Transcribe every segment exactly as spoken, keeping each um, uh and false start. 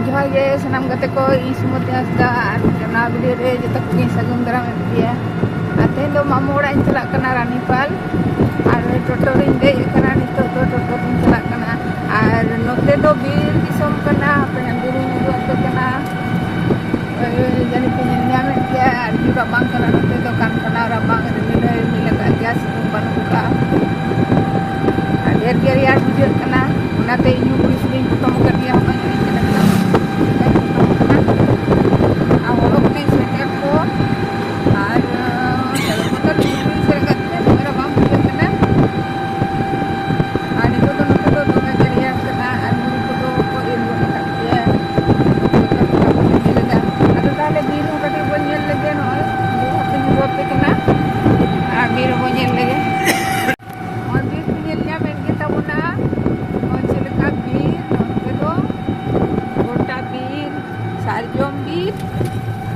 ᱡᱚᱦᱟᱨ ᱜᱮ ᱥᱟᱱᱟᱢ ᱜᱟᱛᱮ ᱠᱚ, ᱤᱧ ᱥᱩᱢᱚᱛᱤ ᱦᱟᱸᱥᱫᱟ ᱟᱨ ᱱᱚᱣᱟ ᱵᱷᱤᱰᱤᱭᱳ ᱨᱮ ᱡᱚᱛᱚ ᱠᱚᱜᱮᱧ ᱥᱟᱹᱜᱩᱱ ᱫᱟᱨᱟᱢᱮᱫ ᱯᱮᱭᱟ᱾ ᱟᱨ ᱛᱮᱦᱮᱧ ᱫᱚ ᱢᱟᱢᱚ ᱚᱲᱟᱜ ᱤᱧ ᱪᱟᱞᱟᱜ ᱠᱟᱱᱟ ᱨᱟᱱᱤᱯᱟᱞ, ᱟᱨ ᱴᱳᱴᱳ ᱨᱤᱧ ᱫᱮᱡ ᱟᱠᱟᱱᱟ, ᱱᱤᱛᱚᱜ ᱫᱚ ᱴᱳᱴᱳ ᱛᱤᱧ ᱪᱟᱞᱟᱜ ᱠᱟᱱᱟ᱾ ᱟᱨ ᱱᱚᱛᱮ ᱫᱚ ᱵᱤᱨ ᱫᱤᱥᱚᱢ ᱠᱟᱱᱟ, ᱦᱟᱯᱮ ᱦᱟᱸᱜ ᱵᱩᱨᱩᱧ ᱩᱫᱩᱜ ᱟᱯᱮ ᱠᱟᱱᱟ᱾ ᱳᱭ ᱡᱟᱹᱱᱤᱡ ᱯᱮ ᱧᱮᱞ ᱧᱟᱢᱮᱫ ᱜᱮᱭᱟ, ᱟᱨ ᱵᱤᱨ ᱨᱟᱵᱟᱝ ᱠᱟᱱᱟ, ᱱᱚᱛᱮ ᱫᱚ ᱠᱟᱱ ᱠᱟᱱᱟ ᱨᱟᱵᱟᱝ, ᱨᱤᱢᱤᱞ ᱦᱚᱸᱭ ᱨᱤᱢᱤᱞ ᱟᱠᱟᱫ ᱜᱮᱭᱟ, ᱥᱤᱛᱩᱝ ᱵᱟᱹᱱᱩᱜ ᱟᱠᱟᱫᱼᱟ᱾ ᱟᱨ ᱰᱷᱮᱨ ᱜᱮ ᱨᱮᱭᱟᱲ ᱵᱩᱡᱷᱟᱹᱜ ᱠᱟᱱᱟ, ᱚᱱᱟᱛᱮ ᱤᱧ ᱦᱚᱸ ᱠᱩᱲᱤ ᱥᱩᱫᱷᱟᱹᱧ ᱯᱚᱴᱚᱢ ᱟᱠᱟᱫ ᱜᱮᱭᱟ, ᱦᱚᱸᱜᱼᱚᱭ ᱧᱮᱞ ᱠᱟᱱᱟ᱾ ᱟᱨ ᱦᱚᱨᱚᱜ ᱠᱟᱹᱱᱟᱹᱧ ᱥᱩᱭᱮᱴᱟᱨ ᱠᱚ, ᱟᱨ ᱥᱟᱫᱚᱢ ᱵᱚᱛᱚᱨ ᱞᱩᱜᱽᱲᱤ ᱥᱮᱨᱮᱧ ᱠᱟᱛᱮ ᱫᱚᱢᱮ ᱨᱟᱵᱟᱝ ᱵᱩᱡᱷᱟᱹᱜ ᱠᱟᱱᱟ᱾ ᱟᱨ ᱱᱤᱛᱚᱜ ᱫᱚ ᱱᱚᱛᱮ ᱫᱚ ᱫᱚᱢᱮ ᱜᱮ ᱨᱮᱭᱟᱲ ᱠᱟᱱᱟ, ᱟᱨ ᱦᱩᱲᱩ ᱠᱚᱫᱚ ᱠᱚ ᱤᱨ ᱜᱚᱫ ᱟᱠᱟᱫ ᱜᱮᱭᱟ᱾ ᱥᱩᱭᱮᱴᱟᱨ ᱠᱚ ᱵᱟᱠᱚ ᱧᱮᱞ ᱮᱫᱟ᱾ ᱟᱫᱚ ᱛᱟᱦᱚᱞᱮ ᱵᱤᱨ ᱦᱚᱸ ᱠᱟᱹᱴᱤᱡ ᱵᱚᱱ ᱧᱮᱞ ᱞᱮᱜᱮ, ᱱᱚᱜᱼᱚᱭ ᱵᱤᱨ ᱦᱚᱸᱯᱮ ᱧᱮᱞ ᱟᱯᱮ ᱠᱟᱱᱟ, ᱟᱨ ᱵᱤᱨ ᱦᱚᱸᱵᱚᱱ ᱧᱮᱞ ᱞᱮᱜᱮ᱾ ᱱᱚᱜᱼᱚᱭ ᱵᱤᱨ ᱯᱮ ᱧᱮᱞ ᱧᱟᱢᱮᱫ ᱜᱮ ᱛᱟᱵᱚᱱᱟ, ᱱᱚᱜᱼᱚᱭ ᱪᱮᱫ ᱞᱮᱠᱟ ᱵᱤᱨ, ᱱᱚᱛᱮ ᱫᱚ ᱜᱚᱴᱟ ᱵᱤᱨ, ᱥᱟᱨᱡᱚᱢ ᱵᱤᱨ,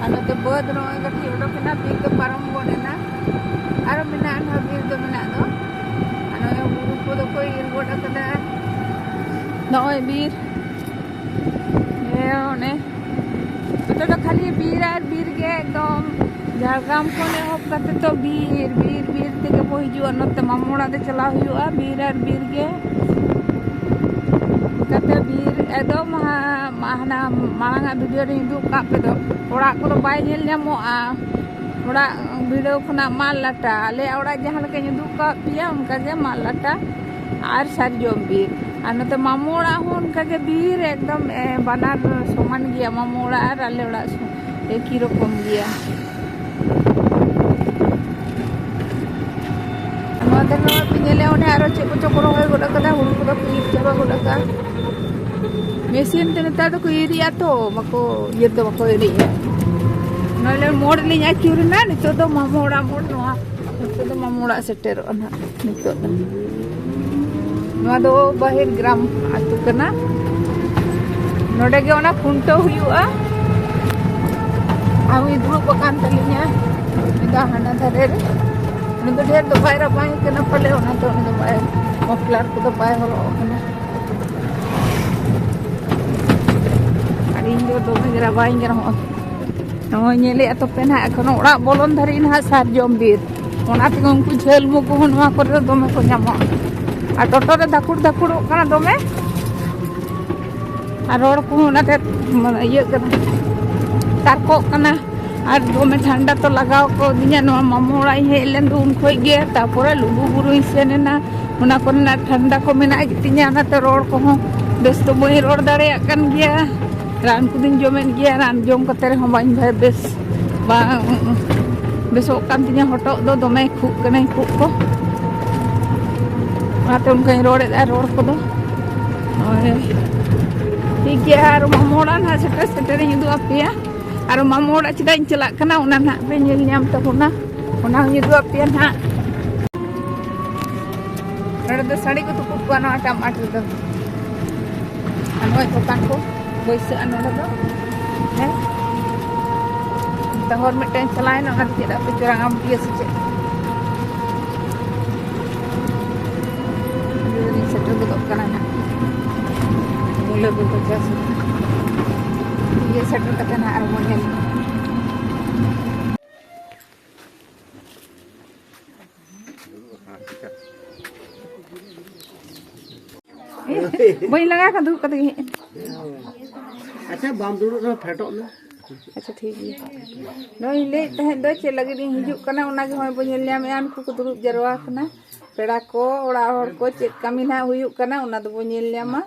ᱟᱨ ᱱᱚᱛᱮ ᱵᱟᱹᱫᱽ ᱱᱚᱜᱼᱚᱭ ᱠᱟᱹᱴᱤᱡ ᱚᱰᱚᱠ ᱮᱱᱟ, ᱵᱤᱨ ᱫᱚ ᱯᱟᱨᱚᱢ ᱜᱚᱫ ᱮᱱᱟ, ᱟᱨᱚ ᱢᱮᱱᱟᱜᱼᱟ ᱱᱚᱣᱟ ᱵᱤᱨ ᱫᱚ ᱢᱮᱱᱟᱜ ᱫᱚ᱾ ᱟᱨ ᱱᱚᱜᱼᱚᱭ ᱦᱩᱲᱩ ᱠᱚᱫᱚ ᱠᱚ ᱤᱨ ᱜᱚᱫ ᱟᱠᱟᱫᱟ᱾ ᱱᱚᱜᱼᱚᱭ ᱵᱤᱨ, ᱦᱮᱸ, ᱚᱱᱮ ᱱᱚᱛᱮ ᱫᱚ ᱠᱷᱟᱹᱞᱤ ᱵᱤᱨ ᱟᱨ ᱵᱤᱨ ᱜᱮ ᱮᱠᱫᱚᱢ᱾ ᱡᱷᱟᱲᱜᱨᱟᱢ ᱠᱷᱚᱱ ᱮᱦᱚᱵ ᱠᱟᱛᱮ ᱫᱚ ᱵᱤᱨ, ᱵᱤᱨ, ᱵᱤᱨ ᱛᱮᱜᱮ ᱵᱚ ᱦᱤᱡᱩᱜᱼᱟ᱾ ᱱᱚᱛᱮ ᱢᱟᱢᱚ ᱚᱲᱟᱜ ᱫᱚ ᱪᱟᱞᱟᱣ ᱦᱩᱭᱩᱜᱼᱟ, ᱵᱤᱨ ᱟᱨ ᱵᱤᱨ ᱜᱮ᱾ ᱠᱟᱛᱮ ᱵᱤᱨ ᱮᱠᱫᱚᱢ ᱦᱟ-, ᱦᱟᱱᱟ ᱢᱟᱲᱟᱝ ᱟᱜ ᱵᱷᱤᱰᱤᱭᱳ ᱨᱤᱧ ᱩᱫᱩᱜ ᱟᱠᱟᱫ ᱯᱮ ᱫᱚ, ᱚᱲᱟᱜ ᱠᱚᱫᱚ ᱵᱟᱭ ᱧᱮᱞ ᱧᱟᱢᱚᱜᱼᱟ᱾ ᱚᱲᱟᱜ ᱵᱷᱤᱰᱤᱭᱳ ᱠᱷᱚᱱᱟᱜ ᱢᱟᱫ ᱞᱟᱴᱟ, ᱟᱞᱮᱭᱟᱜ ᱚᱲᱟᱜ ᱡᱟᱦᱟᱸ ᱞᱮᱠᱟᱧ ᱩᱫᱩᱜ ᱟᱠᱟᱫ ᱯᱮᱭᱟ, ᱚᱱᱠᱟ ᱜᱮ ᱢᱟᱫ ᱞᱟᱴᱟ ᱟᱨ ᱥᱟᱨᱡᱚᱢ ᱵᱤᱨ᱾ ᱟᱨ ᱱᱚᱛᱮ ᱢᱟᱢᱚ ᱚᱲᱟᱜ ᱦᱚᱸ ᱚᱱᱠᱟ ᱜᱮ ᱵᱤᱨ, ᱮᱠᱫᱚᱢ, ᱮ, ᱵᱟᱱᱟᱨ ᱥᱚᱢᱟᱱ ᱜᱮᱭᱟ, ᱢᱟᱢᱚ ᱚᱲᱟᱜ ᱟᱨ ᱟᱞᱮ ᱚᱲᱟᱜ ᱥᱚ-, ᱮᱠᱤ ᱨᱚᱠᱚᱢ ᱜᱮᱭᱟ᱾ ᱱᱚᱣᱟ ᱫᱷᱟᱨᱮ ᱱᱚᱜᱼᱚᱭ ᱯᱮ ᱧᱮᱞᱮᱫᱼᱟ, ᱚᱱᱮ ᱟᱨᱚ ᱪᱮᱫ ᱠᱚᱪᱚ ᱠᱚ ᱨᱚᱦᱚᱭ ᱜᱚᱫ ᱟᱠᱟᱫᱟ, ᱦᱩᱲᱩ ᱠᱚᱫᱚ ᱠᱚ ᱤᱨ ᱪᱟᱵᱟ ᱜᱚᱫ ᱟᱠᱟᱫᱟ᱾ ᱢᱮᱥᱤᱱ ᱛᱮ ᱱᱮᱛᱟᱨ ᱫᱚᱠᱚ ᱤᱨᱮᱜᱼᱟ ᱛᱚ, ᱵᱟᱠᱚ, ᱤᱭᱟᱹ ᱫᱚ ᱵᱟᱠᱚ ᱤᱨᱮᱜᱼᱟ᱾ ᱱᱚᱰᱮ ᱢᱳᱲ ᱞᱤᱧ ᱟᱹᱪᱩᱨᱮᱱᱟ, ᱱᱤᱛᱚᱜ ᱫᱚ ᱢᱟᱢᱚ ᱚᱲᱟᱜ ᱢᱳᱲ, ᱱᱚᱣᱟ ᱱᱤᱛᱚᱜ ᱫᱚ ᱢᱟᱢᱚ ᱚᱲᱟᱜ ᱥᱮᱴᱮᱨᱚᱜᱼᱟ ᱱᱟᱦᱟᱜ ᱱᱤᱛᱚᱜ ᱫᱚ᱾ ᱱᱚᱣᱟ ᱫᱚ ᱵᱟᱦᱤᱨ ᱜᱨᱟᱢ ᱟᱹᱛᱩ ᱠᱟᱱᱟ᱾ ᱱᱚᱰᱮ ᱜᱮ ᱚᱱᱟ ᱠᱷᱩᱱᱴᱟᱹᱣ ᱦᱩᱭᱩᱜᱼᱟ᱾ ᱟᱨ ᱩᱱᱤ ᱫᱩᱲᱩᱵ ᱟᱠᱟᱱ ᱛᱟᱹᱞᱤᱧᱟ, ᱩᱱᱤ ᱫᱚ ᱦᱟᱱᱟ ᱫᱷᱟᱨᱮ ᱨᱮ᱾ ᱩᱱᱤ ᱫᱚ ᱰᱷᱮᱨ ᱫᱚ ᱵᱟᱭ ᱨᱟᱵᱟᱝ ᱠᱟᱱᱟ ᱯᱟᱞᱮ, ᱚᱱᱟᱛᱮ ᱩᱱᱤ ᱫᱚ ᱵᱟᱭ, ᱢᱟᱯᱞᱟᱨ ᱠᱚᱫᱚ ᱵᱟᱭ ᱦᱚᱨᱚᱜ ᱟᱠᱟᱱᱟ᱾ ᱫᱚᱢᱮ ᱜᱮ ᱨᱟᱵᱟᱝ ᱜᱮ ᱨᱚᱦᱚᱸ᱾ ᱱᱚᱜᱼᱚᱭ ᱧᱮᱞᱮᱫᱼᱟ ᱛᱚᱯᱮ ᱱᱟᱦᱟᱜ, ᱮᱠᱷᱚᱱ ᱚᱲᱟᱜ ᱵᱚᱞᱚᱱ ᱫᱷᱟᱹᱨᱤᱡ ᱱᱟᱦᱟᱜ ᱥᱟᱨᱡᱚᱢ ᱵᱤᱨ᱾ ᱚᱱᱟ ᱛᱮᱜᱮ ᱩᱱᱠᱩ ᱡᱷᱟᱹᱞ ᱢᱩ ᱠᱚᱦᱚᱸ ᱱᱚᱣᱟ ᱠᱚᱨᱮ ᱫᱚ ᱫᱚᱢᱮ ᱠᱚ ᱧᱟᱢᱚᱜᱼᱟ᱾ ᱟᱨ ᱴᱚᱴᱚ ᱨᱮ ᱫᱷᱟᱠᱩᱲ ᱫᱷᱟᱠᱩᱲᱚᱜ ᱠᱟᱱᱟ ᱫᱚᱢᱮ᱾ ᱟᱨ ᱨᱚᱲ ᱠᱚᱦᱚᱸ ᱚᱱᱟᱛᱮ ᱤᱭᱟᱹᱜ ᱠᱟᱱᱟ, ᱛᱟᱨᱠᱚᱜ ᱠᱟᱱᱟ᱾ ᱟᱨ ᱫᱚᱢᱮ ᱴᱷᱟᱱᱰᱟ ᱛᱚ ᱞᱟᱜᱟᱣ ᱠᱟᱣᱫᱤᱧᱟ᱾ ᱱᱚᱣᱟ ᱢᱟᱢᱚ ᱚᱲᱟᱜ ᱤᱧ ᱦᱮᱡ ᱞᱮᱱ ᱫᱚ ᱩᱱ ᱠᱷᱚᱡ ᱜᱮ, ᱛᱟᱨᱯᱚᱨᱮ ᱞᱩᱜᱩ ᱵᱩᱨᱩᱧ ᱥᱮᱱ ᱮᱱᱟ, ᱚᱱᱟ ᱠᱚᱨᱮᱱᱟᱜ ᱴᱷᱟᱱᱰᱟ ᱠᱚ ᱢᱮᱱᱟᱜ ᱜᱮᱛᱤᱧᱟ, ᱚᱱᱟᱛᱮ ᱨᱚᱲ ᱠᱚᱦᱚᱸ ᱵᱮᱥ ᱫᱚ ᱵᱟᱹᱧ ᱨᱚᱲ ᱫᱟᱲᱮᱭᱟᱜ ᱠᱟᱱ ᱜᱮᱭᱟ᱾ ᱨᱟᱱ ᱠᱚᱫᱚᱧ ᱡᱚᱢᱮᱫ ᱜᱮᱭᱟ, ᱨᱟᱱ ᱡᱚᱢ ᱠᱟᱛᱮ ᱨᱮᱦᱚᱸ ᱵᱟᱹᱧ ᱵᱮᱥ, ᱵᱟᱝ ᱵᱮᱥᱚᱜ ᱠᱟᱱ ᱛᱤᱧᱟᱹ ᱦᱚᱴᱚᱜ ᱫᱚ, ᱫᱚᱢᱮ ᱠᱷᱩᱜ ᱠᱟᱹᱱᱟᱹᱧ ᱠᱷᱩᱜ ᱠᱚ, ᱚᱱᱟᱛᱮ ᱚᱱᱠᱟᱧ ᱨᱚᱲᱮᱫᱼᱟ ᱨᱚᱲ ᱠᱚᱫᱚ᱾ ᱦᱳᱭ, ᱴᱷᱤᱠ ᱜᱮᱭᱟ, ᱟᱨ ᱢᱟᱢᱚ ᱚᱲᱟᱜ ᱱᱟᱦᱟᱜ ᱥᱮᱴᱮᱨ ᱥᱮᱴᱮᱨᱤᱧ ᱩᱫᱩᱜ ᱟᱯᱮᱭᱟ᱾ ᱟᱨ ᱢᱟᱢᱚ ᱚᱲᱟᱜ ᱪᱮᱫᱟᱜ ᱤᱧ ᱪᱟᱞᱟᱜ ᱠᱟᱱᱟ, ᱚᱱᱟ ᱱᱟᱦᱟᱜ ᱯᱮ ᱧᱮᱞ ᱧᱟᱢ ᱛᱟᱵᱚᱱᱟ, ᱚᱱᱟ ᱦᱚᱸᱧ ᱩᱫᱩᱜ ᱟᱯᱮᱭᱟ ᱱᱟᱦᱟᱜ᱾ ᱱᱚᱰᱮ ᱫᱚ ᱥᱟᱹᱲᱤ ᱠᱚ ᱛᱩᱯᱩᱫ ᱠᱚᱣᱟ ᱱᱚᱣᱟ ᱴᱟᱢᱟᱴ ᱨᱮᱫᱚ᱾ ᱟᱨ ᱱᱚᱜᱼᱚᱭ ᱫᱚᱠᱟᱱ ᱠᱚ ᱵᱟᱹᱭᱥᱟᱹᱜᱼᱟ ᱱᱚᱰᱮ ᱫᱚ᱾ ᱦᱮᱸ, ᱛᱟᱦᱚᱨ ᱢᱤᱫᱴᱮᱱ ᱪᱟᱞᱟᱣᱮᱱᱟ, ᱚᱱᱟ ᱫᱚ ᱪᱮᱫ ᱟᱯᱮ ᱪᱚᱨᱟᱝ ᱟᱢ ᱯᱤᱭᱟᱹ ᱥᱮ ᱪᱮᱫ? ᱥᱮᱴᱮᱨ ᱜᱚᱫᱚᱜ ᱠᱟᱱᱟ ᱱᱟᱦᱟᱜ᱾ ᱢᱩᱞᱟᱹ ᱠᱚᱠᱚ ᱪᱟᱥ ᱮᱫᱟ᱾ ᱤᱭᱟᱹ ᱥᱮᱴᱮᱨ ᱠᱟᱛᱮ ᱱᱟᱦᱟᱜ ᱟᱨ ᱵᱚᱱ ᱧᱮᱞ᱾ ᱵᱟᱹᱧ ᱞᱟᱜᱟ ᱠᱟᱱ ᱫᱩᱲᱩᱵ ᱠᱟᱛᱮ ᱜᱮ ᱦᱮᱡ ᱮᱱᱟ᱾ ᱟᱪᱪᱷᱟ, ᱵᱟᱢ ᱫᱩᱲᱩᱵ ᱨᱮᱦᱚᱸ ᱯᱷᱮᱰᱚᱜ ᱢᱮ᱾ ᱟᱪᱪᱷᱟ, ᱴᱷᱤᱠ ᱜᱮᱭᱟ᱾ ᱱᱚᱜᱼᱚᱭ ᱤᱧ ᱞᱟᱹᱭᱮᱫ ᱛᱟᱦᱮᱸᱫ ᱫᱚ ᱪᱮᱫ ᱞᱟᱹᱜᱤᱫ ᱤᱧ ᱦᱤᱡᱩᱜ ᱠᱟᱱᱟ, ᱚᱱᱟ ᱜᱮ ᱦᱚᱸᱜᱼᱚᱭ ᱵᱚᱱ ᱧᱮᱞ ᱧᱟᱢᱮᱫᱼᱟ᱾ ᱩᱱᱠᱩ ᱠᱚ ᱫᱩᱲᱩᱵ ᱡᱟᱨᱣᱟ ᱟᱠᱟᱱᱟ, ᱯᱮᱲᱟ ᱠᱚ, ᱚᱲᱟᱜ ᱦᱚᱲ ᱠᱚ, ᱪᱮᱫ ᱠᱟᱹᱢᱤ ᱱᱟᱦᱟᱜ ᱦᱩᱭᱩᱜ ᱠᱟᱱᱟ, ᱚᱱᱟ ᱫᱚᱵᱚᱱ ᱧᱮᱞ ᱧᱟᱢᱟ᱾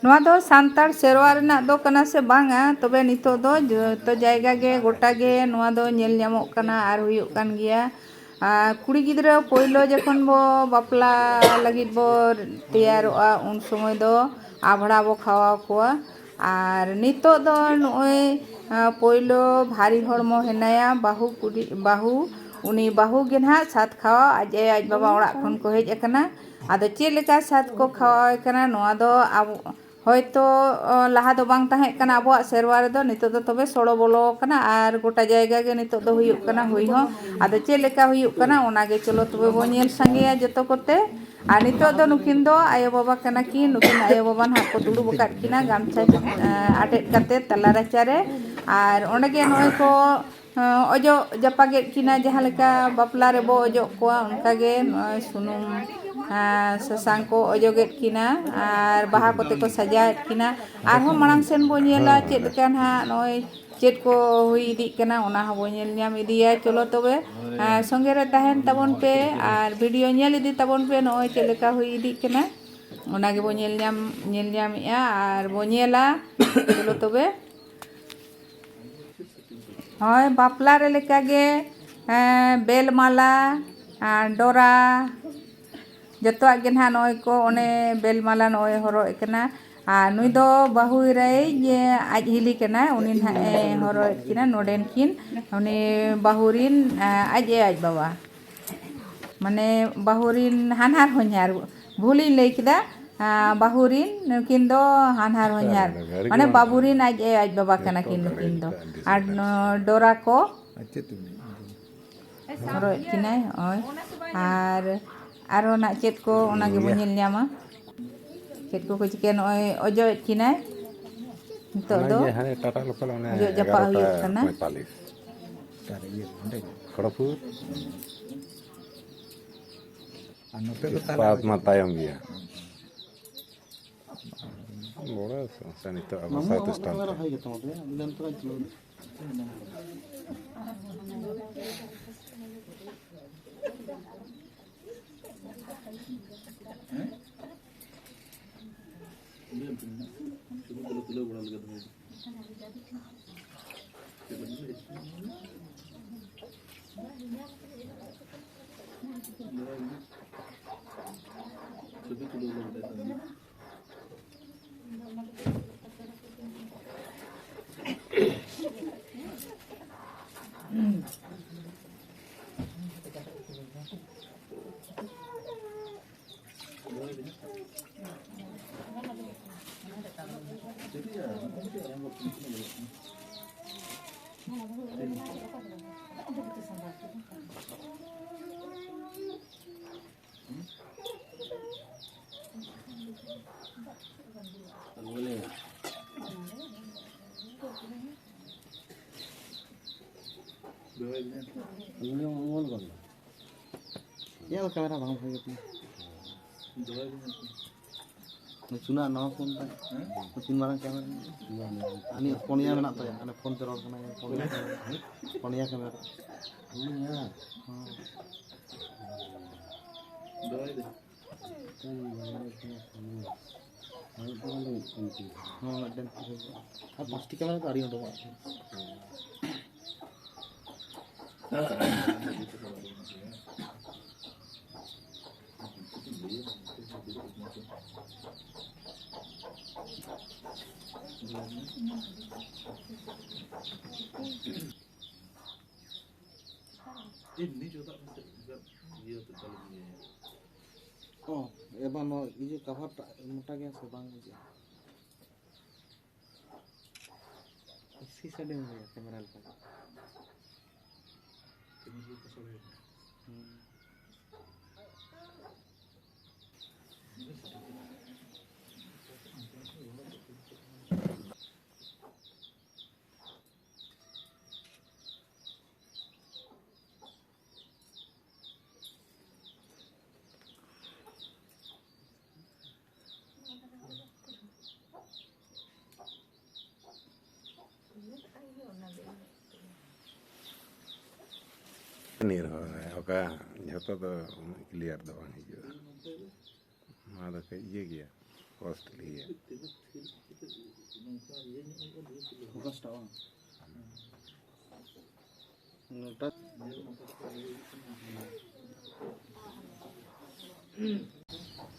ᱱᱚᱣᱟ ᱫᱚ ᱥᱟᱱᱛᱟᱲ ᱥᱮᱨᱣᱟ ᱨᱮᱱᱟᱜ ᱫᱚ ᱠᱟᱱᱟ ᱥᱮ ᱵᱟᱝᱟ, ᱛᱚᱵᱮ ᱱᱤᱛᱚᱜ ᱫᱚ ᱡᱚᱛᱚ ᱡᱟᱭᱜᱟ ᱜᱮ, ᱜᱚᱴᱟ ᱜᱮ ᱱᱚᱣᱟ ᱫᱚ ᱧᱮᱞ ᱧᱟᱢᱚᱜ ᱠᱟᱱᱟ ᱟᱨ ᱦᱩᱭᱩᱜ ᱠᱟᱱ ᱜᱮᱭᱟ᱾ ᱟᱨ ᱠᱩᱲᱤ ᱜᱤᱫᱽᱨᱟᱹ ᱯᱳᱭᱞᱳ ᱡᱚᱠᱷᱚᱱ ᱵᱚ ᱵᱟᱯᱞᱟ ᱞᱟᱹᱜᱤᱫ ᱵᱚ ᱛᱮᱭᱟᱨᱚᱜᱼᱟ, ᱩᱱ ᱥᱚᱢᱚᱭ ᱫᱚ ᱟᱵᱷᱲᱟ ᱵᱚ ᱠᱷᱟᱣᱟᱣ ᱠᱚᱣᱟ᱾ ᱟᱨ ᱱᱤᱛᱚᱜ ᱫᱚ ᱱᱚᱜᱼᱚᱭ, ᱟ, ᱯᱳᱭᱞᱳ ᱵᱷᱟᱨᱤ ᱦᱚᱲᱢᱚ ᱦᱮᱱᱟᱭᱟ, ᱵᱟᱹᱦᱩ ᱠᱩᱲᱤ, ᱵᱟᱹᱦᱩ, ᱩᱱᱤ ᱵᱟᱹᱦᱩ ᱜᱮ ᱱᱟᱦᱟᱜ ᱥᱟᱛ ᱠᱷᱟᱣᱟᱣ ᱟᱡ ᱟᱭᱳ ᱟᱡ ᱵᱟᱵᱟ ᱚᱲᱟᱜ ᱠᱷᱚᱱ ᱠᱚ ᱦᱮᱡ ᱟᱠᱟᱱᱟ᱾ ᱟᱫᱚ ᱪᱮᱫ ᱞᱮᱠᱟ ᱥᱟᱛ ᱠᱚ ᱠᱷᱟᱣᱟᱣ ᱮ ᱠᱟᱱᱟ, ᱱᱚᱣᱟ ᱫᱚ ᱟᱵᱚ, ᱦᱚᱭᱛᱚ, ᱚ, ᱞᱟᱦᱟ ᱫᱚ ᱵᱟᱝ ᱛᱟᱦᱮᱸ ᱠᱟᱱᱟ ᱟᱵᱚᱣᱟᱜ ᱥᱮᱨᱣᱟ ᱨᱮᱫᱚ, ᱱᱤᱛᱚᱜ ᱫᱚ ᱛᱚᱵᱮ ᱥᱚᱲᱚ ᱵᱚᱞᱚ ᱟᱠᱟᱱᱟ ᱟᱨ ᱜᱚᱴᱟ ᱡᱟᱭᱜᱟ ᱜᱮ ᱱᱤᱛᱚᱜ ᱫᱚ ᱦᱩᱭᱩᱜ ᱠᱟᱱᱟ ᱦᱩᱭ ᱦᱚᱸ᱾ ᱟᱫᱚ ᱪᱮᱫ ᱞᱮᱠᱟ ᱦᱩᱭᱩᱜ ᱠᱟᱱᱟ, ᱚᱱᱟ ᱜᱮ ᱪᱚᱞᱚ ᱛᱚᱵᱮ ᱵᱚᱱ ᱧᱮᱞ ᱥᱟᱸᱜᱮᱭᱟ ᱡᱚᱛᱚ ᱠᱚᱛᱮ᱾ ᱟᱨ ᱱᱤᱛᱚᱜ ᱫᱚ ᱱᱩᱠᱤᱱ ᱫᱚ ᱟᱭᱳᱼᱵᱟᱵᱟ ᱠᱟᱱᱟ ᱠᱤᱱ᱾ ᱱᱩᱠᱤᱱ ᱟᱭᱳᱼᱵᱟᱵᱟ ᱱᱟᱦᱟᱜ ᱠᱚ ᱫᱩᱲᱩᱵ ᱟᱠᱟᱫ ᱠᱤᱱᱟ ᱜᱟᱢᱪᱷᱟ, ᱮᱸ, ᱟᱴᱮᱫ ᱠᱟᱛᱮ ᱛᱟᱞᱟ ᱨᱟᱪᱟ ᱨᱮ᱾ ᱟᱨ ᱚᱸᱰᱮ ᱜᱮ ᱱᱚᱜᱼᱚᱭ ᱠᱚ, ᱮᱸ, ᱚᱡᱚᱜ ᱡᱟᱯᱟᱜᱮᱫ ᱠᱤᱱᱟ, ᱡᱟᱦᱟᱸ ᱞᱮᱠᱟ ᱵᱟᱯᱞᱟ ᱨᱮᱵᱚ ᱚᱡᱚᱜ ᱠᱚᱣᱟ, ᱚᱱᱠᱟ ᱜᱮ ᱱᱚᱜᱼᱚᱭ ᱥᱩᱱᱩᱢ, ᱮᱸ, ᱥᱟᱥᱟᱝ ᱠᱚ ᱚᱡᱚᱜᱮᱫ ᱠᱤᱱᱟ ᱟᱨ ᱵᱟᱦᱟ ᱠᱚᱛᱮ ᱠᱚ ᱥᱟᱡᱟᱣᱮᱫ ᱠᱤᱱᱟ᱾ ᱟᱨᱦᱚᱸ ᱢᱟᱲᱟᱝ ᱥᱮᱱ ᱵᱚ ᱧᱮᱞᱟ ᱪᱮᱫ ᱞᱮᱠᱟ ᱱᱟᱦᱟᱜ ᱱᱚᱜᱼᱚᱭ ᱪᱮᱫ ᱠᱚ ᱦᱩᱭ ᱤᱫᱤᱜ ᱠᱟᱱᱟ, ᱚᱱᱟ ᱦᱚᱸᱵᱚ ᱧᱮᱞ ᱧᱟᱢ ᱤᱫᱤᱭᱟ᱾ ᱪᱚᱞᱚ ᱛᱚᱵᱮ, ᱟᱨ ᱥᱚᱸᱜᱮ ᱨᱮ ᱛᱟᱦᱮᱱ ᱛᱟᱵᱚᱱ ᱯᱮ ᱟᱨ ᱵᱷᱤᱰᱤᱭᱳ ᱧᱮᱞ ᱤᱫᱤ ᱛᱟᱵᱚᱱ ᱯᱮ, ᱱᱚᱜᱼᱚᱭ ᱪᱮᱫ ᱞᱮᱠᱟ ᱦᱩᱭ ᱤᱫᱤᱜ ᱠᱟᱱᱟ, ᱚᱱᱟ ᱜᱮᱵᱚ ᱧᱮᱞ ᱧᱟᱢ, ᱧᱮᱞ ᱧᱟᱢᱮᱫᱼᱟ ᱟᱨ ᱵᱚ ᱧᱮᱞᱟ᱾ ᱪᱚᱞᱚ ᱛᱚᱵᱮ, ᱦᱳᱭ, ᱵᱟᱯᱞᱟ ᱨᱮ ᱞᱮᱠᱟᱜᱮ, ᱮᱸ, ᱵᱮᱞ ᱢᱟᱞᱟ ᱟᱨ ᱰᱚᱨᱟ, ᱡᱚᱛᱚᱣᱟᱜ ᱜᱮ ᱱᱟᱦᱟᱜ ᱱᱚᱜᱼᱚᱭ ᱠᱚ, ᱚᱱᱮ ᱵᱮᱞ ᱢᱟᱞᱟ ᱱᱚᱜᱼᱚᱭ ᱦᱚᱨᱚᱜ ᱮ ᱠᱟᱱᱟ᱾ ᱟᱨ ᱱᱩᱭ ᱫᱚ ᱵᱟᱹᱦᱩ ᱨᱮᱭ ᱟᱡ ᱦᱤᱞᱤ ᱠᱟᱱᱟ, ᱩᱱᱤ ᱱᱟᱦᱟᱜ ᱮ ᱦᱚᱨᱚᱜ ᱮᱫ ᱠᱤᱱᱟ ᱱᱚᱰᱮᱱ ᱠᱤᱱ, ᱩᱱᱤ ᱵᱟᱹᱦᱩ ᱨᱤᱱ, ᱟᱸ, ᱟᱡ ᱟᱭᱳ ᱟᱡ ᱵᱟᱵᱟ, ᱢᱟᱱᱮ ᱵᱟᱹᱦᱩ ᱨᱤᱱ ᱦᱟᱱᱦᱟᱨ ᱦᱚᱧᱦᱟᱨ, ᱵᱷᱩᱞᱤᱧ ᱞᱟᱹᱭ ᱠᱮᱫᱟ, ᱟᱸ, ᱵᱟᱹᱦᱩ ᱨᱤᱱ ᱱᱩᱠᱤᱱ ᱫᱚ ᱦᱟᱱᱦᱟᱨ ᱦᱚᱧᱦᱟᱨ, ᱢᱟᱱᱮ ᱵᱟᱹᱵᱩ ᱨᱤᱱ ᱟᱡ ᱟᱭᱳ ᱟᱡ ᱵᱟᱵᱟ ᱠᱟᱱᱟ ᱠᱤᱱ ᱱᱩᱠᱤᱱ ᱫᱚ᱾ ᱟᱨ ᱱᱚ-, ᱰᱚᱨᱟ ᱠᱚ ᱦᱚᱨᱚᱜ ᱮᱫ ᱠᱤᱱᱟᱭ, ᱱᱚᱜᱼᱚᱭ᱾ ᱟᱨ ᱟᱨᱦᱚᱸ ᱱᱟᱜ ᱪᱮᱫ ᱠᱚ, ᱚᱱᱟ ᱜᱮᱵᱚᱱ ᱧᱮᱞ ᱧᱟᱢᱟ᱾ ᱪᱮᱫ ᱠᱚᱠᱚ ᱪᱤᱠᱟᱹᱭᱟ, ᱱᱚᱜᱼᱚᱭ ᱚᱡᱚᱜ ᱮᱫ ᱠᱤᱱᱟᱭ ᱱᱤᱛᱚᱜ ᱫᱚ᱾ ᱚᱡᱚᱜ ᱡᱟᱯᱟᱜ ᱦᱩᱭᱩᱜ ᱠᱟᱱᱟ᱾ ᱠᱷᱚᱲᱚᱯᱩᱨ᱾ ᱟᱨ ᱱᱚᱛᱮ ᱫᱚ ᱛᱟᱦᱞᱮ ᱤᱥᱯᱟᱛ ᱢᱟ ᱛᱟᱭᱚᱢ ᱜᱮᱭᱟ᱾ ᱵᱚᱲᱚ ᱥᱚᱢᱚᱥᱥᱟ ᱱᱤᱛᱚᱜ ᱟᱵᱚ ᱢᱟᱢᱩ ᱥᱟᱶᱛᱟ ᱟᱢᱟᱜ ᱥᱴᱟᱱ ᱫᱚ ᱛᱮ᱾ ᱨᱚᱦᱚᱭ ᱜᱮ ᱛᱟᱢᱟ ᱵᱚᱭᱦᱟ, ᱟᱹᱰᱤ ᱜᱟᱱ ᱛᱚ ᱵᱟᱭ ᱪᱟᱞᱟᱣ ᱫᱟ᱾ ᱧᱮᱞ ᱠᱟᱢᱮᱨᱟ ᱵᱟᱝ ᱵᱷᱟᱜᱮ ᱛᱤᱧᱟ᱾ ᱱᱩᱭ ᱪᱩᱱᱟ ᱱᱟᱣᱟ ᱯᱷᱳᱱ ᱛᱟᱭ᱾ ᱦᱮᱸ? ᱛᱤᱱ ᱢᱟᱨᱟᱝ ᱠᱟᱢᱮᱨᱟ ᱢᱮᱱᱟᱜᱼᱟ? ᱟᱹᱱᱤᱡ ᱯᱩᱱᱭᱟ ᱢᱮᱱᱟᱜ ᱛᱟᱭᱟ᱾ ᱦᱟᱱᱮ ᱯᱷᱳᱱ ᱛᱮ ᱨᱚᱲ ᱠᱟᱱᱟᱭ, ᱯᱩᱱᱭᱟ ᱠᱟᱢᱮᱨᱟ᱾ ᱯᱩᱱᱭᱟ ᱠᱟᱢᱮᱨᱟ᱾ ᱦᱮᱸ᱾ ᱫᱚᱦᱚᱭ ᱫᱟᱹᱧ᱾ ᱦᱚᱸ, ᱢᱤᱫᱴᱮᱱ ᱟᱨ ᱯᱟᱸᱪᱴᱤ ᱠᱟᱢᱮᱨᱟ ᱫᱚ ᱟᱹᱰᱤ ᱩᱰᱩᱠᱚᱜᱼᱟ᱾ ᱮᱢᱱᱤ ᱪᱚᱫᱟᱜ ᱢᱮᱥᱮ, ᱤᱭᱟᱹ ᱛᱮ ᱛᱟᱦᱞᱮ ᱤᱭᱟᱹᱭᱟ᱾ ᱚ, ᱮᱵᱟᱨ ᱱᱚᱣᱟ ᱤᱭᱟᱹ ᱠᱟᱵᱷᱟᱨ ᱴᱟᱜ ᱢᱚᱴᱟ ᱜᱮᱭᱟ ᱥᱮ ᱵᱟᱝ ᱵᱩᱡᱷᱟᱹᱜᱼᱟ? ᱥᱤ ᱥᱟᱰᱮ ᱦᱚᱸ ᱦᱩᱭᱩᱜᱼᱟ ᱠᱮᱢᱮᱨᱟ ᱞᱮᱠᱟ᱾ ᱠᱮᱢᱮᱨᱟ ᱞᱮᱠᱟ ᱥᱟᱰᱮ ᱦᱩᱭᱩᱜᱼᱟ᱾ ᱦᱩᱸ᱾ ᱱᱤᱨᱵᱷᱚᱨ ᱨᱮ ᱚᱠᱟ ᱡᱷᱚᱛᱚ ᱫᱚ ᱩᱱᱟᱹᱜ ᱠᱞᱤᱭᱟᱨ ᱫᱚ ᱵᱟᱝ ᱦᱤᱡᱩᱜᱼᱟ᱾ ᱱᱚᱣᱟ ᱫᱚ ᱠᱟᱹᱡ ᱤᱭᱟᱹ ᱜᱮᱭᱟ, ᱠᱚᱥᱴᱞᱤ ᱜᱮᱭᱟ᱾ ᱯᱷᱳᱠᱟᱥᱴᱟ ᱵᱟᱝ?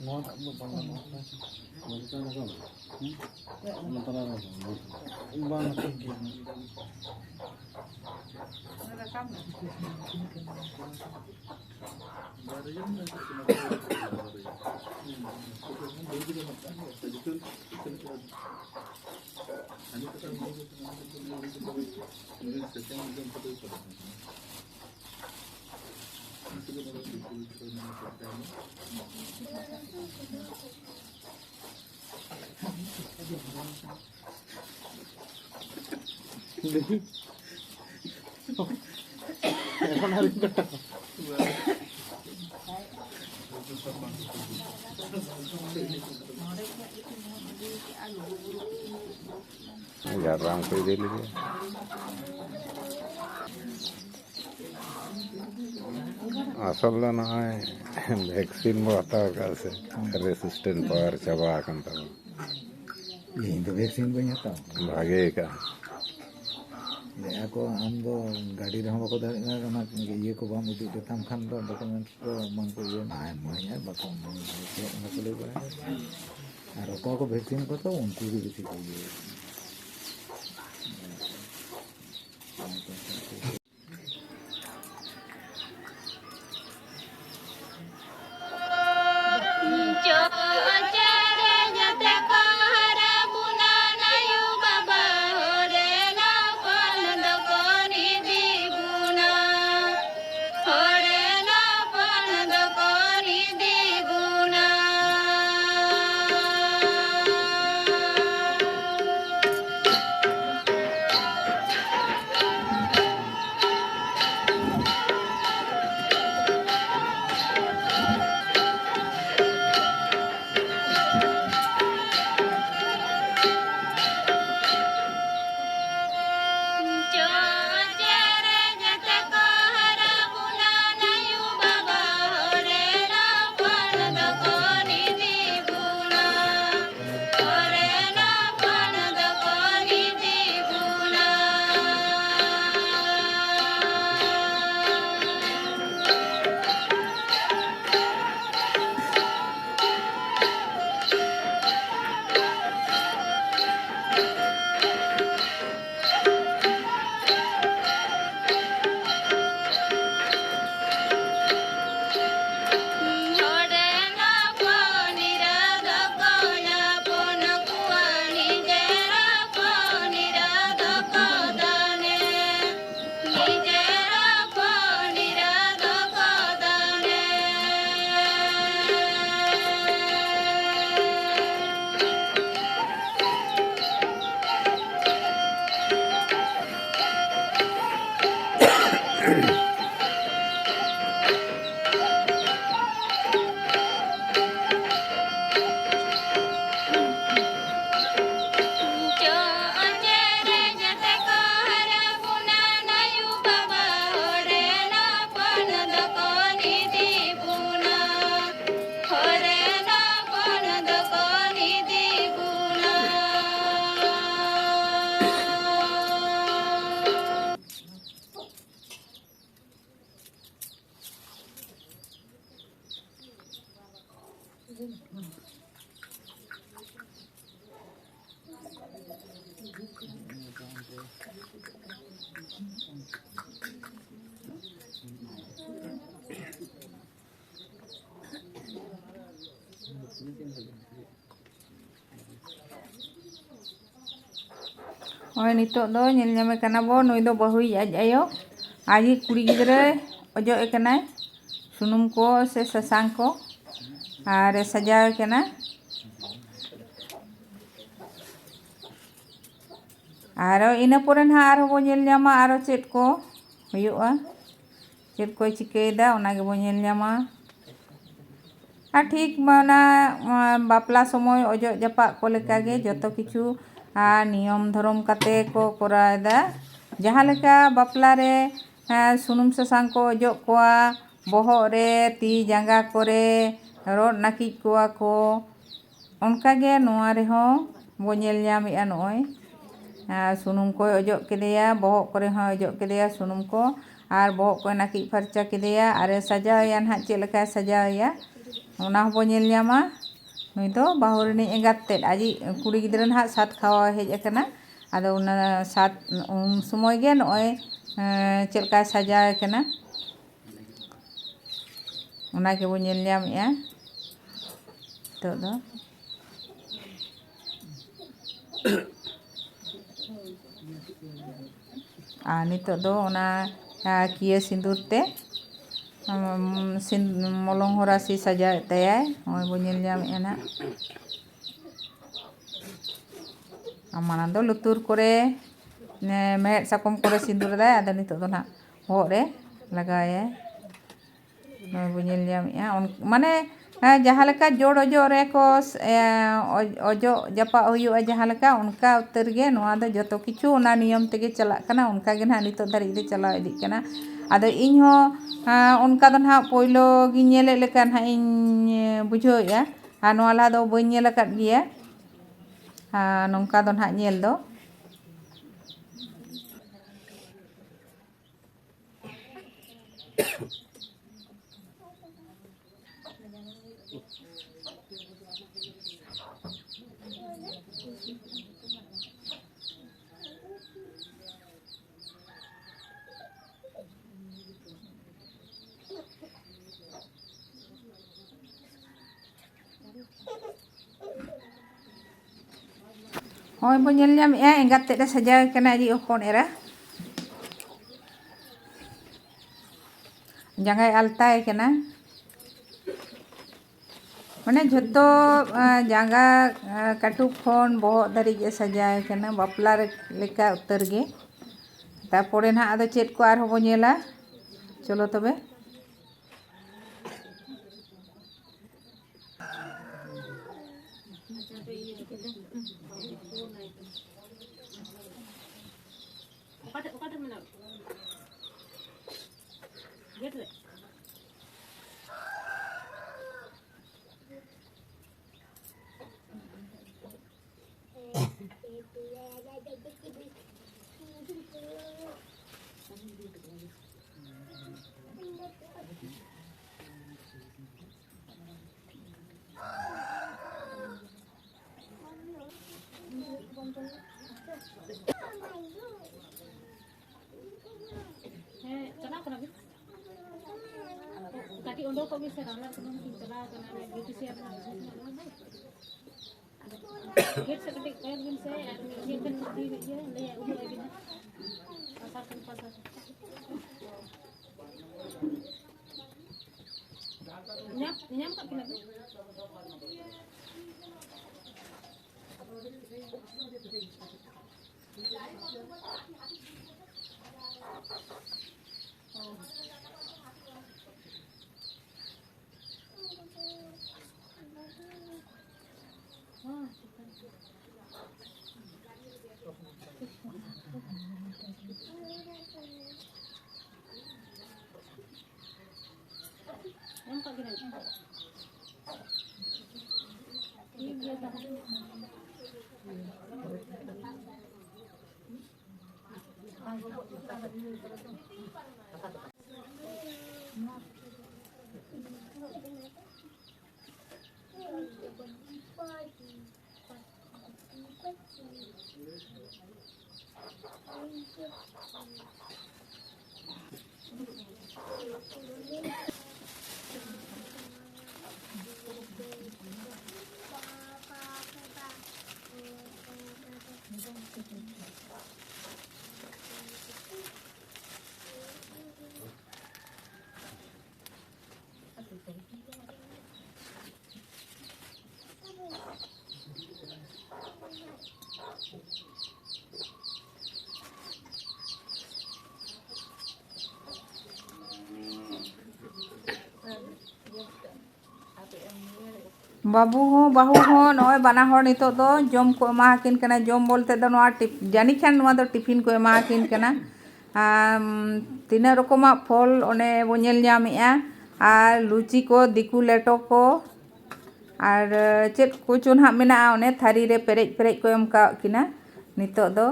ᱱᱚᱣᱟᱴᱟᱜ ᱫᱚ ᱵᱟᱝ ᱜᱟᱱᱚᱜᱼᱟ᱾ ᱦᱩᱸ? ᱵᱟᱝ, ᱴᱷᱤᱠ ᱜᱮᱭᱟ᱾ ᱮᱠᱷᱚᱱ ᱟᱹᱣᱨᱤ ᱠᱟᱴᱟᱣᱟ᱾ ᱡᱷᱟᱲᱜᱨᱟᱢ ᱠᱚ ᱤᱫᱤ ᱞᱮᱫᱮᱭᱟ᱾ ᱟᱥᱚᱞ ᱫᱚ ᱱᱚᱜᱼᱚᱭ ᱵᱷᱮᱠᱥᱤᱱ ᱵᱚ ᱦᱟᱛᱟᱣ ᱠᱟᱜᱼᱟ ᱥᱮ, ᱨᱮᱥᱤᱥᱴᱮᱱᱴ ᱯᱟᱣᱟᱨ ᱪᱟᱵᱟ ᱟᱠᱟᱱ ᱛᱟᱵᱚᱱᱟ᱾ ᱤᱧ ᱫᱚ ᱵᱷᱮᱠᱥᱤᱱ ᱵᱟᱹᱧ ᱦᱟᱛᱟᱣᱟ᱾ ᱵᱷᱟᱜᱮ ᱟᱠᱟᱜᱼᱟ᱾ ᱞᱟᱹᱭᱟ ᱠᱚ, ᱟᱢ ᱫᱚ ᱜᱟᱹᱰᱤ ᱨᱮᱦᱚᱸ ᱵᱟᱠᱚ ᱫᱟᱲᱮᱭᱟᱜᱼᱟ, ᱚᱱᱟ ᱤᱭᱟᱹ ᱠᱚ ᱵᱟᱢ ᱩᱫᱩᱜ ᱞᱮᱛᱟᱢ ᱠᱷᱟᱱ ᱫᱚ, ᱰᱚᱠᱩᱢᱮᱱᱴᱥ ᱠᱚ ᱵᱟᱝ ᱠᱚ ᱤᱭᱟᱹ, ᱟᱭ ᱢᱟᱹᱭ ᱟᱨ ᱵᱟᱠᱚ ᱮᱢᱟ, ᱪᱮᱫ ᱚᱱᱟ ᱠᱚ ᱞᱟᱹᱭ ᱵᱟᱲᱟᱭᱟ᱾ ᱟᱨ ᱚᱠᱚᱭ ᱠᱚ ᱵᱷᱮᱠᱥᱤᱱ ᱠᱚ ᱦᱟᱛᱟᱣᱟ, ᱩᱱᱠᱩ ᱜᱮ ᱵᱮᱥᱤ ᱠᱚ ᱤᱭᱟᱹᱭᱟ᱾ ᱱᱚᱜᱼᱚᱭ ᱱᱤᱛᱚᱜ ᱫᱚ ᱧᱮᱞ ᱧᱟᱢᱮ ᱠᱟᱱᱟ ᱵᱚ, ᱱᱩᱭ ᱫᱚ ᱵᱟᱹᱦᱩᱭᱤᱡ ᱟᱡ ᱟᱭᱳ᱾ ᱟᱡᱤᱡ ᱠᱩᱲᱤ ᱜᱤᱫᱽᱨᱟᱹᱭ ᱚᱡᱚᱜ ᱮ ᱠᱟᱱᱟᱭ ᱥᱩᱱᱩᱢ ᱠᱚ ᱥᱮ ᱥᱟᱥᱟᱝ ᱠᱚ, ᱟᱨ ᱮ ᱥᱟᱡᱟᱣ ᱮ ᱠᱟᱱᱟ᱾ ᱟᱨᱚ ᱤᱱᱟᱹ ᱯᱚᱨᱮ ᱱᱟᱦᱟᱜ ᱟᱨᱦᱚᱸ ᱵᱚ ᱧᱮᱞ ᱧᱟᱢᱟ ᱟᱨᱚ ᱪᱮᱫ ᱠᱚ ᱦᱩᱭᱩᱜᱼᱟ, ᱪᱮᱫ ᱠᱚᱭ ᱪᱤᱠᱟᱹᱭᱮᱫᱟ, ᱚᱱᱟ ᱜᱮᱵᱚ ᱧᱮᱞ ᱧᱟᱢᱟ᱾ ᱟᱨ ᱴᱷᱤᱠ ᱚᱱᱟ, ᱟᱸ, ᱵᱟᱯᱞᱟ ᱥᱚᱢᱚᱭ ᱚᱡᱚᱜ ᱡᱟᱯᱟᱜ ᱠᱚ ᱞᱮᱠᱟᱜᱮ ᱡᱚᱛᱚ ᱠᱤᱪᱷᱩ, ᱟᱨ ᱱᱤᱭᱚᱢ ᱫᱷᱚᱨᱚᱢ ᱠᱟᱛᱮ ᱠᱚ ᱠᱚᱨᱟᱣ ᱮᱫᱟ᱾ ᱡᱟᱦᱟᱸ ᱞᱮᱠᱟ ᱵᱟᱯᱞᱟ ᱨᱮ, ᱟᱸ, ᱥᱩᱱᱩᱢ ᱥᱟᱥᱟᱝ ᱠᱚ ᱚᱡᱚᱜ ᱠᱚᱣᱟ, ᱵᱚᱦᱚᱜ ᱨᱮ, ᱛᱤ ᱡᱟᱸᱜᱟ ᱠᱚᱨᱮ ᱨᱚᱫ ᱱᱟᱹᱠᱤᱡ ᱠᱚᱣᱟ ᱠᱚ, ᱚᱱᱠᱟᱜᱮ ᱱᱚᱣᱟ ᱨᱮᱦᱚᱸ ᱵᱚ ᱧᱮᱞ ᱧᱟᱢᱮᱜᱼᱟ᱾ ᱱᱚᱜᱼᱚᱭ, ᱟᱨ ᱥᱩᱱᱩᱢ ᱠᱚᱭ ᱚᱡᱚᱜ ᱠᱮᱫᱮᱭᱟ, ᱵᱚᱦᱚᱜ ᱠᱚᱨᱮ ᱦᱚᱸᱭ ᱚᱡᱚᱜ ᱠᱮᱫᱮᱭᱟ ᱥᱩᱱᱩᱢ ᱠᱚ, ᱟᱨ ᱵᱚᱦᱚᱜ ᱠᱚᱭ ᱱᱟᱹᱠᱤᱡ ᱯᱷᱟᱨᱪᱟ ᱠᱮᱫᱮᱭᱟ, ᱟᱨᱮ ᱥᱟᱡᱟᱣᱮᱭᱟ ᱱᱟᱦᱟᱜ, ᱪᱮᱫ ᱞᱮᱠᱟᱭ ᱥᱟᱡᱟᱣᱮᱭᱟ, ᱚᱱᱟ ᱦᱚᱸᱵᱚ ᱧᱮᱞ ᱧᱟᱢᱟ᱾ ᱱᱩᱭ ᱫᱚ ᱵᱟᱹᱦᱩ ᱨᱤᱱᱤᱡ ᱮᱸᱜᱟᱛ ᱛᱮᱫ, ᱟᱡᱤᱡ ᱠᱩᱲᱤ ᱜᱤᱫᱽᱨᱟᱹ ᱱᱟᱦᱟᱜ ᱥᱟᱛ ᱠᱷᱟᱣᱟᱣ ᱦᱮᱡ ᱟᱠᱟᱱᱟ᱾ ᱟᱫᱚ ᱚᱱᱟ ᱥᱟᱛ, ᱩᱱ ᱥᱚᱢᱚᱭ ᱜᱮ ᱱᱚᱜᱼᱚᱭ, ᱮᱸ, ᱪᱮᱫ ᱞᱮᱠᱟᱭ ᱥᱟᱡᱟᱣᱮ ᱠᱟᱱᱟ, ᱚᱱᱟ ᱜᱮᱵᱚ ᱧᱮᱞ ᱧᱟᱢᱮᱜᱼᱟ ᱱᱤᱛᱚᱜ ᱫᱚ᱾ ᱟᱨ ᱱᱤᱛᱚᱜ ᱫᱚ ᱚᱱᱟ, ᱟᱨ ᱠᱤᱭᱟᱹ ᱥᱤᱸᱫᱩᱨ ᱛᱮ, ᱩᱢ, ᱥᱤᱱ-, ᱢᱚᱞᱚᱝ ᱦᱚᱨᱟᱥᱤ ᱥᱟᱡᱟᱣᱮᱫ ᱛᱟᱭᱟᱭ, ᱱᱚᱜᱼᱚᱭ ᱵᱚ ᱧᱮᱞ ᱧᱟᱢᱮᱫᱼᱟ ᱱᱟᱦᱟᱜ᱾ ᱟᱨ ᱢᱟᱲᱟᱝ ᱫᱚ ᱞᱩᱛᱩᱨ ᱠᱚᱨᱮ, ᱮ, ᱢᱮᱲᱦᱮᱫ ᱥᱟᱠᱚᱢ ᱠᱚᱨᱮ ᱥᱤᱸᱫᱩᱨ ᱮᱫᱟᱭ, ᱟᱫᱚ ᱱᱤᱛᱚᱜ ᱫᱚ ᱱᱟᱦᱟᱜ ᱵᱚᱦᱚᱜ ᱨᱮ ᱞᱟᱜᱟᱣᱟᱭᱟᱭ᱾ ᱱᱚᱜᱼᱚᱭ ᱵᱚ ᱧᱮᱞ ᱧᱟᱢᱮᱫᱼᱟ᱾ ᱚᱱ-, ᱢᱟᱱᱮ, ᱦᱮᱸ, ᱡᱟᱦᱟᱸ ᱞᱮᱠᱟ ᱡᱚᱲ ᱚᱡᱚᱜ ᱨᱮᱠᱚ, ᱮ, ᱚᱡ-, ᱚᱡᱚᱜ ᱡᱟᱯᱟᱜ ᱦᱩᱭᱩᱜᱼᱟ ᱡᱟᱦᱟᱸ ᱞᱮᱠᱟ, ᱚᱱᱠᱟ ᱩᱛᱟᱹᱨ ᱜᱮ ᱱᱚᱣᱟ ᱫᱚ ᱡᱚᱛᱚ ᱠᱤᱪᱷᱩ ᱚᱱᱟ ᱱᱤᱭᱚᱢ ᱛᱮᱜᱮ ᱪᱟᱞᱟᱜ ᱠᱟᱱᱟ᱾ ᱚᱱᱠᱟ ᱜᱮ ᱱᱟᱦᱟᱜ ᱱᱤᱛᱚᱜ ᱫᱷᱟᱹᱨᱤᱡ ᱫᱚ ᱪᱟᱞᱟᱣ ᱤᱫᱤᱜ ᱠᱟᱱᱟ᱾ ᱟᱫᱚ ᱤᱧ ᱦᱚᱸ, ᱮ, ᱚᱱᱠᱟ ᱫᱚ ᱱᱟᱦᱟᱜ ᱯᱳᱭᱞᱳ ᱜᱤᱧ ᱧᱮᱞᱮᱫ ᱞᱮᱠᱟ ᱱᱟᱦᱟᱜ ᱤᱧ, ᱮ, ᱵᱩᱡᱷᱟᱹᱣᱮᱫᱼᱟ᱾ ᱟᱨ ᱱᱚᱣᱟ ᱞᱟᱦᱟ ᱫᱚ ᱵᱟᱹᱧ ᱧᱮᱞ ᱟᱠᱟᱫ ᱜᱮᱭᱟ, ᱟᱨ ᱱᱚᱝᱠᱟ ᱫᱚ ᱱᱟᱦᱟᱜ ᱧᱮᱞ ᱫᱚ᱾ ᱱᱚᱜᱼᱚᱭ ᱵᱚ ᱧᱮᱞ ᱧᱟᱢᱮᱫᱼᱟ, ᱮᱸᱜᱟᱛ ᱛᱮᱫ ᱮ ᱥᱟᱡᱟᱣ ᱠᱟᱱᱟ ᱟᱡᱤᱡ ᱦᱚᱯᱚᱱ ᱮᱨᱟ᱾ ᱡᱟᱸᱜᱟᱭ ᱟᱞᱛᱟᱭ ᱠᱟᱱᱟ᱾ ᱢᱟᱱᱮ ᱡᱷᱚᱛᱚ, ᱟᱸ, ᱡᱟᱸᱜᱟ, ᱟᱸ, ᱠᱟᱹᱴᱩᱵ ᱠᱷᱚᱱ ᱵᱚᱦᱚᱜ ᱫᱷᱟᱹᱨᱤᱡ ᱮ ᱥᱟᱡᱟᱣ ᱠᱟᱱᱟ, ᱵᱟᱯᱞᱟ ᱨᱮ ᱞᱮᱠᱟ ᱩᱛᱟᱹᱨ ᱜᱮ᱾ ᱛᱟᱨᱯᱚᱨᱮ ᱱᱟᱦᱟᱜ ᱟᱫᱚ ᱪᱮᱫ ᱠᱚ ᱟᱨᱦᱚᱸ ᱵᱚ ᱧᱮᱞᱟ? ᱪᱚᱞᱚ ᱛᱚᱵᱮ᱾ ᱚᱠᱟᱴᱷᱮᱱ, ᱚᱠᱟᱴᱷᱮᱱ ᱢᱮᱱᱟᱜ? ᱜᱮᱴ ᱨᱮ? ᱦᱮᱸ, ᱪᱟᱞᱟᱣ ᱠᱟᱱᱟ ᱵᱤᱱ? ᱠᱟᱹᱴᱤᱡ ᱚᱰᱚᱠᱚᱜ ᱵᱤᱱ ᱥᱮ, ᱨᱟᱱᱟᱨ ᱠᱚᱫᱚ ᱵᱤᱱ ᱪᱟᱞᱟᱣ ᱠᱟᱱᱟ, ᱚᱱᱟ ᱵᱤᱭᱩᱴᱤᱥᱤᱭᱟᱱ ᱨᱮᱱᱟᱜ ᱜᱮᱴ ᱥᱮᱫ ᱠᱟᱹᱴᱤᱡ ᱠᱚᱭᱚᱜ ᱵᱤᱱ ᱥᱮ, ᱟᱨ ᱤᱭᱟᱹ ᱴᱷᱮᱱ ᱠᱩᱞᱤ ᱵᱤᱱ, ᱤᱭᱟᱹ ᱞᱟᱹᱭ ᱩᱫᱩᱜ ᱟᱹᱵᱤᱱᱟ᱾ ᱯᱟᱥᱟ ᱠᱷᱚᱱ ᱯᱟᱥᱟ ᱠᱷᱚᱱ᱾ ᱧᱟᱢ, ᱧᱟᱢ ᱠᱟᱜ ᱠᱤᱱᱟ ᱵᱤᱱ? ᱮᱢ ᱠᱟᱜ ᱠᱤᱱᱟᱹᱧ᱾ ᱴᱷᱤᱠ ᱜᱮᱭᱟ ᱛᱟᱦᱞᱮ᱾ ᱵᱟᱹᱵᱩ ᱦᱚᱸ ᱵᱟᱹᱦᱩ ᱦᱚᱸ ᱱᱚᱜᱼᱚᱭ ᱵᱟᱱᱟ ᱦᱚᱲ ᱱᱤᱛᱚᱜ ᱫᱚ ᱡᱚᱢ ᱠᱚ ᱮᱢᱟ ᱟᱹᱠᱤᱱ ᱠᱟᱱᱟ᱾ ᱡᱚᱢ ᱵᱚᱞᱛᱮ ᱫᱚ ᱱᱚᱣᱟ ᱴᱤᱯ-, ᱡᱟᱹᱱᱤᱡ ᱠᱷᱟᱱ ᱱᱚᱣᱟ ᱫᱚ ᱴᱤᱯᱷᱤᱱ ᱠᱚ ᱮᱢᱟ ᱟᱹᱠᱤᱱ ᱠᱟᱱᱟ᱾ ᱟᱢ, ᱛᱤᱱᱟᱹᱜ ᱨᱚᱠᱚᱢᱟᱜ ᱯᱷᱚᱞ ᱚᱱᱮ ᱵᱚ ᱧᱮᱞ ᱧᱟᱢᱮᱜᱼᱟ, ᱟᱨ ᱞᱩᱪᱤ ᱠᱚ, ᱫᱤᱠᱩ ᱞᱮᱴᱚ ᱠᱚ, ᱟᱨ ᱪᱮᱫ ᱠᱚᱪᱚ ᱱᱟᱦᱟᱜ ᱢᱮᱱᱟᱜᱼᱟ, ᱚᱱᱮ ᱛᱷᱟᱹᱨᱤ ᱨᱮ ᱯᱮᱨᱮᱡ ᱯᱮᱨᱮᱡ ᱠᱚ ᱮᱢ ᱠᱟᱜ ᱠᱤᱱᱟ ᱱᱤᱛᱚᱜ ᱫᱚ᱾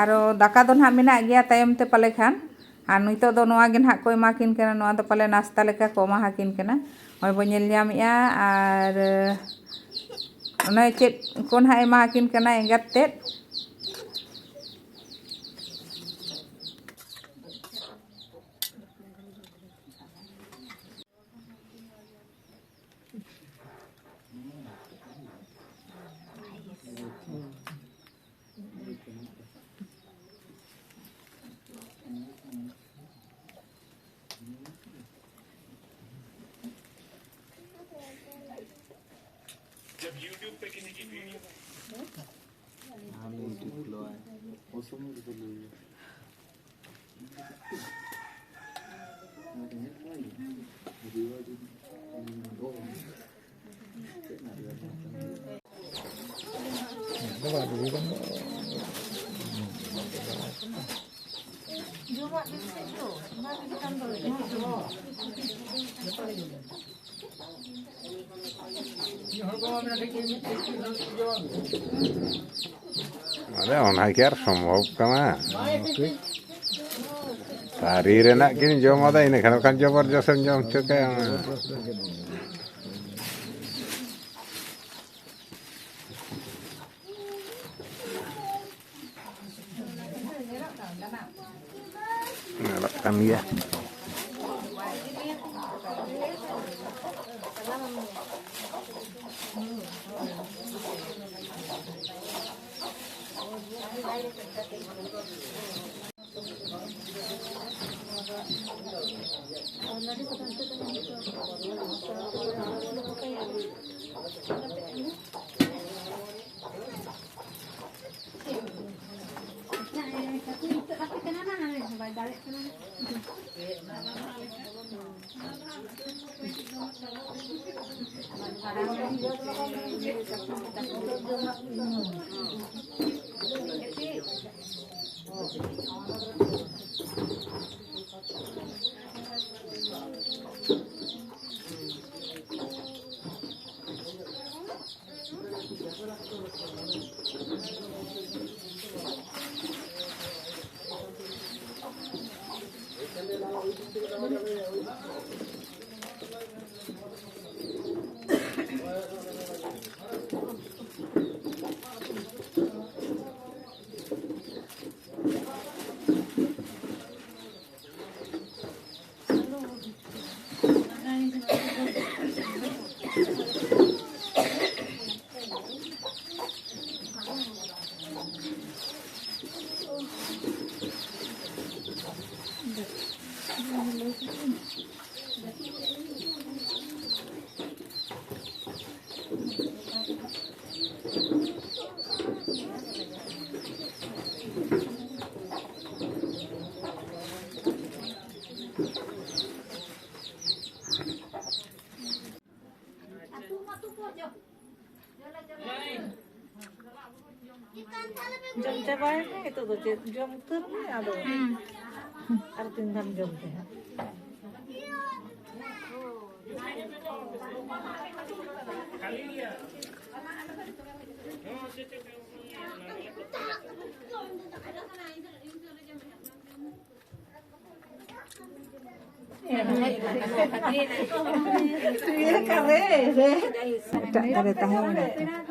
ᱟᱨᱚ ᱫᱟᱠᱟ ᱫᱚ ᱱᱟᱦᱟᱜ ᱢᱮᱱᱟᱜ ᱜᱮᱭᱟ ᱛᱟᱭᱚᱢ ᱛᱮ ᱯᱟᱞᱮ ᱠᱷᱟᱱ᱾ ᱟᱨ ᱱᱤᱛᱚᱜ ᱫᱚ ᱱᱚᱣᱟ ᱜᱮ ᱱᱟᱦᱟᱜ ᱠᱚ ᱮᱢᱟ ᱠᱤᱱ ᱠᱟᱱᱟ, ᱱᱚᱣᱟ ᱫᱚ ᱯᱟᱞᱮ ᱱᱟᱥᱛᱟ ᱞᱮᱠᱟ ᱠᱚ ᱮᱢᱟ ᱟᱹᱠᱤᱱ ᱠᱟᱱᱟ᱾ ᱱᱚᱜᱼᱚᱭ ᱵᱚ ᱧᱮᱞ ᱧᱟᱢᱮᱜᱼᱟ᱾ ᱟᱨ ᱚᱱᱮ ᱪᱮᱫ ᱠᱚ ᱱᱟᱦᱟᱜ ᱮᱢᱟ ᱟᱹᱠᱤᱱ ᱠᱟᱱᱟ ᱮᱸᱜᱟᱛ ᱛᱮᱫ᱾ ᱟᱨᱮ, ᱚᱱᱟ ᱠᱤ ᱟᱨ ᱥᱚᱢᱵᱷᱚᱵ ᱠᱟᱱᱟ? ᱛᱷᱟᱹᱨᱤ ᱨᱮᱱᱟᱜ ᱠᱤᱱ ᱡᱚᱢ ᱟᱫᱟ, ᱤᱱᱟᱹ ᱠᱷᱟᱱ ᱵᱟᱠᱷᱟᱱ ᱡᱚᱵᱚᱨ ᱡᱚᱥᱮᱢ ᱡᱚᱢ ᱦᱚᱪᱚ ᱠᱟᱭᱟ᱾ ᱧᱮᱞᱚᱜ ᱠᱟᱱ ᱜᱮᱭᱟ᱾ ᱡᱚᱢ ᱪᱟᱵᱟᱭ ᱢᱮ, ᱱᱤᱛᱚᱜ ᱫᱚ ᱪᱮᱫ ᱡᱚᱢ ᱩᱛᱟᱹᱨ ᱢᱮ, ᱟᱫᱚ ᱟᱨ ᱛᱤᱱ ᱫᱷᱟᱣ ᱡᱚᱢ ᱯᱮ ᱦᱟᱸᱜ᱾ ᱮᱴᱟᱜ ᱫᱟᱨᱮ ᱛᱟᱦᱮᱸ ᱞᱮᱱᱟ᱾